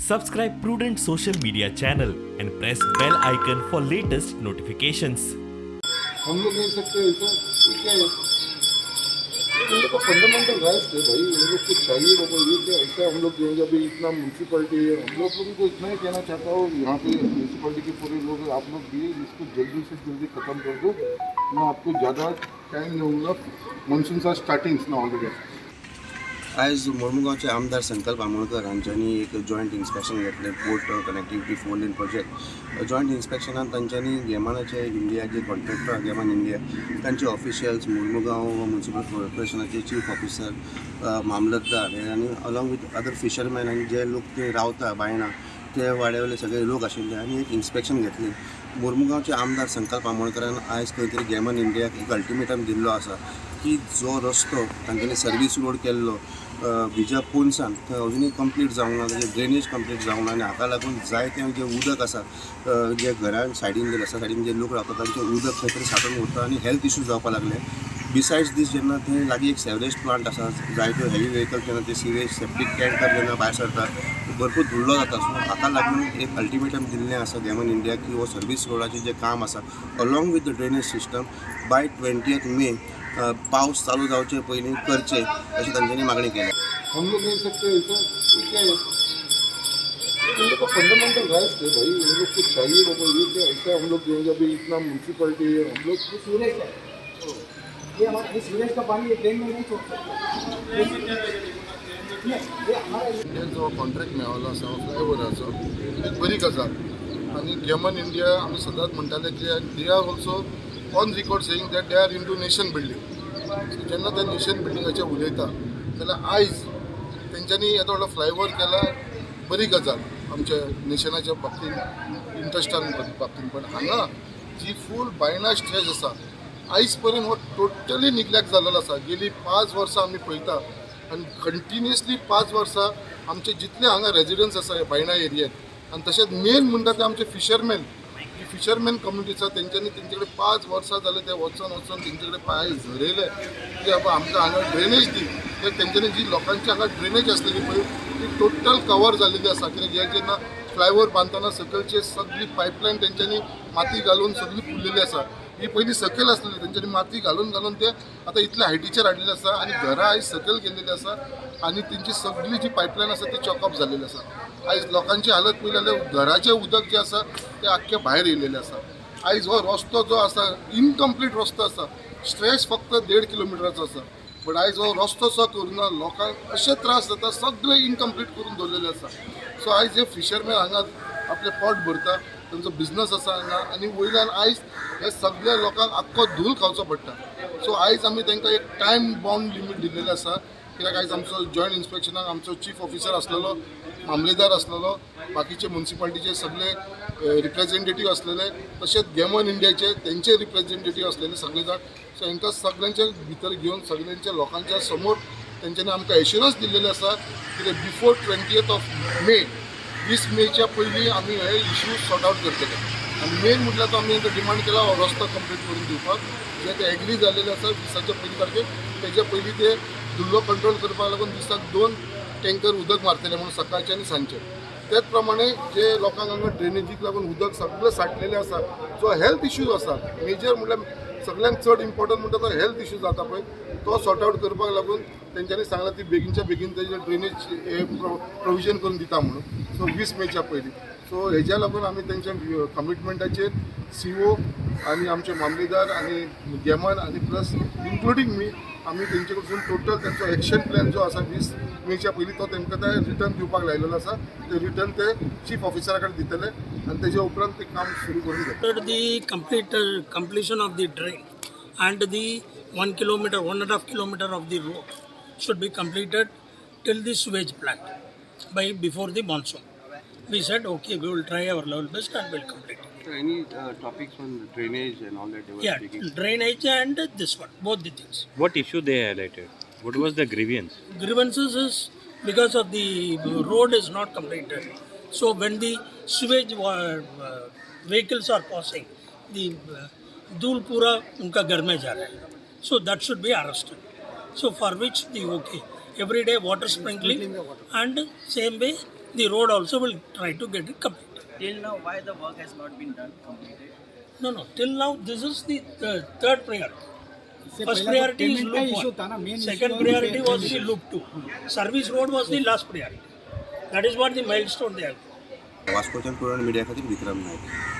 Subscribe Prudent social media channel and press bell icon for latest notifications. हम लोग नहीं सकते ऐसा, ये क्या है? ये उन लोग का फंडामेंटल राइट्स है भाई, उन लोग को चाहिए बाबा। ये क्या ऐसा हम लोग देंगे? अभी इतना म्यूनसिपलिटी है, हम लोग लोगों को इतना ही कहना चाहता हूँ, यहाँ पे म्यूनसिपलिटी के पूरे लोग, आप लोग भी इसको जल्दी से जल्दी ख़त्म कर दो। मैं आपको ज़्यादा टाइम दूँगा। मानसून are starting ना ऑलरेडी। आयज मोर्मुगांवचे आमदार संकल्प आमोणकर हांच्यांनी एक जॉयंट इन्स्पेक्शन घेतलें, port connectivity 4 lane project. Joint इन्स्पेक्शनान तांच्यांनी गेमानाचे इंडिया जे कॉन्ट्रॅक्टर गेमान इंडिया, तांचे ऑफिशियल्स, मोर्मुगांव म्युन्सिपल कॉर्पोरेशनाचे चीफ ऑफिसर, मामलतदार आनी अलॉंग विथ अदर फिशरमॅन आनी जे लोक ते रावता बायणा ते वाड्यावयले सगळे लोक आशिल्ले आनी एक इन्स्पेक्शन घेतलें. मोर्मुगांवचे आमदार संकल्प आमोणकरान आयज खंय तरी गेमन इंडियाक एक अल्टिमेटम दिल्लो आसा की जो रस्तो तांच्यांनी सर्वीस रोड केल्लो विजा पोनसान, थंय अजुनूय कंप्लीट जावंक ना, ताजें ड्रेनेज कंप्लीट जावंक ना आनी हाका लागून जायतें जें उदक आसा, जे घरान सायडीन जे रस्त्या सायडीन जे लोक रावता, तांचें उदक खंय तरी सांठून उरता आनी हेल्थ इश्यूज जावपाक लागले. बिसायड्स दीस, जेन्ना थंय लागीं एक सेवरेज प्लांट आसा, जायत्यो हेवी व्हेकल जेन्ना ते सिवेज सेप्टीक टँकर जेन्ना भायर सरता, भरपूर धुल्लो जाता. सो हाका लागून एक अल्टिमेटम दिल्लें आसा गेमन इंडिया की हो सर्वीस रोडाचें जें काम आसा, along with the drainage system, by 20th May, पावस चालू जावचे पयलीं करचें अशी तांच्यांनी मागणी केल्या. हम लोग नहीं सकते ऐसा, ये क्या है? ये उन लोग का फंडामेंटल राइट्स है भाई, उन लोग को चाहिए बाबा। ये क्या ऐसा हम लोग देंगे? अभी इतना म्यूनसिपलिटी है, हम लोग ये सीवरेज का है। ये हमारा ये सीवरेज का पानी ये ड्रेन में नहीं छोड़ सकते। नहीं, ये हमारा इंडियन जो कॉन्ट्रॅक्ट मेळ्ळो आसा फ्लायओवराचो, एक बरी गजाल आनी गेमन इंडिया आमी सदांच म्हणटाले की they are also on record saying that they are into nation building. जेन्ना ते नेशन बिल्डिंगाचेर उलयता जाल्यार आयज तेंच्यांनी येदो व्हडलो फ्लायओवर केला, बरी गजाल आमच्या नेशनाच्या बाबतीन, इंट्रस्टान बाबतीन. पण हांगा जी फूल बायणा स्ट्रेच आसा, आयज पर्यंत हो टोटली निग्लेक्ट जाल्लो आसा. गेली 5 वर्सां आमी पळयता आनी कंटिन्युअसली 5 वर्सां आमचे जितले हांगा रेजिडंट्स आसा ह्या बायणा एरियेत आनी तशेंच मेन म्हणटा ते आमचे फिशरमॅन, जी फिशरमॅन कम्युनिटी आसा, तेंच्यांनी तेंचे कडेन 5 वर्सां जाले ते वचोन वचोन तेंचे कडेन पांय झरयले की बाबा आमकां हांगा ड्रेनेज दी. तर तेंच्यांनी जी लोकांची हांगा ड्रेनेज आसलेली पळय, ती टोटल कवर जाल्लेली आसा. कित्याक हे जेन्ना फ्लायओवर बांदतना सकयलचे सगळी पायपलायन तेंच्यांनी माती घालून सगळी पुरलेली आसा. ही पयलीं सकयल आसलेली, तेंच्यांनी माती घालून घालून ते आतां इतल्या हायटीचेर हाडलेले आसा आनी घरां आयज सकयल गेल्लेली आसा आनी तेंची सगळी जी पायपलायन आसा ती चॉकअप जाल्लेली आसा. आयज लोकांची हालत पळयली जाल्यार घराचें उदक जें आसा तें आख्खें भायर येयलेलें आसा. आयज हो रस्तो जो आसा, इनकम्प्लीट रस्तो आसा. स्ट्रेच फक्त 1.5 किलोमिटराचो आसा, बट आयज हो रस्तो सो करुना लोकांक अशे त्रास जाता. सगळे इनकम्प्लीट करून दवरलेले आसा. सो आयज हे फिशरमॅन हांगा आपलें पोट भरता, तांचो बिजनस आसा हांगा आनी वयल्यान आयज हे सगळ्या लोकांक आख्खो धूल खावचो पडटा. सो आयज आमी तांकां एक टायम बाउंड लिमीट दिल्लेली आसा, कित्याक आयज आमचो जॉयंट इन्स्पेक्शनाक आमचो चीफ ऑफिसर आसलेलो, मामलेदार आसलेलो, बाकीचे म्युन्सिपालिटीचे सगळे रिप्रेझेंटेटीव आसलेले, तशेंच गेमन इंडियाचे तेंचे रिप्रेझेंटेटीव आसलेले सगळे जाण. सो हांकां सगळ्यांच्या भितर घेवन सगळ्यांच्या लोकांच्या समोर तेंच्यांनी आमकां एश्युरन्स दिल्लेले आसा कितें बिफोर 20th of May, 20 मेच्या पयलीं आमी हे इश्यू सॉर्ट आवट करतले. आनी मेन म्हटल्यार तो आमी तांकां डिमांड केला हो रस्तो कंप्लीट करून दिवपाक, जे ते एग्री जाल्लेले आसा 20च्या पयलीं तारखेक. तेच्या पयलीं ते धुल्लो कंट्रोल करपाक लागून दिसाक दोन टँकर उदक मारतले म्हणून, सकाळचे आनी सांजचे. तेच प्रमाणे जे लोकांक हांगा ड्रेनेजीक लागून उदक सगळें साठलेलें आसा, जो हेल्थ इश्यूज आसा, मेजर म्हटल्यार सगळ्यांत चड इम्पॉर्टंट म्हणटा तो हेल्थ इश्यू जाता पळय, तो सॉर्ट आवट करपाक लागून तेंच्यांनी सांगलां ती बेगीनच्या बेगीन तेजे ड्रेनेज हे प्रोविजन करून दिता म्हणून, सो 20 मेच्या पयलीं. सो हेज्या लागून आमी तेंच्या कमिटमेंटाचेर सीओ आनी आमचे मामलेदार आनी गेमन आनी प्लस इन्क्लुडींग मी, आमी तेंचे कडसून टोटल तेंचो एक्शन प्लॅन जो आसा, 20 मेच्या पयलीं तो तेंकां ते रिटर्न दिवपाक लायलेलो आसा. ते रिटर्न ते चीफ ऑफिसरा कडेन दितले आनी तेजे उपरांत ते काम सुरू करून घेतले. After the complete completion of the drain and the 1 kilometer, 1.5 kilometer of the road should be completed till the sewage plant by before the monsoon. We said, "Okay, we will try our level best and we'll complete it." So any topics on drainage and all that they were Yeah, speaking? Drainage and this one, both the things. What issue they highlighted? What was the grievance? Grievances is because of the road is not completed. So when the sewage vehicles are passing, the धूल पूरा उनका घर में जा रहा है. So that should be arrested. So for which the okay, every day water sprinkling and same way The road also will try to get it completed. Till now, why the work has not been done, completed? No, till now this is the third priority. इससे First पहला तो priority is payment का loop issue था ना, one. Main Second priority was the loop two. Service road was the last priority. That is what the milestone they have. वास्कोच्यान पुरण media खातीर विक्रम नायक.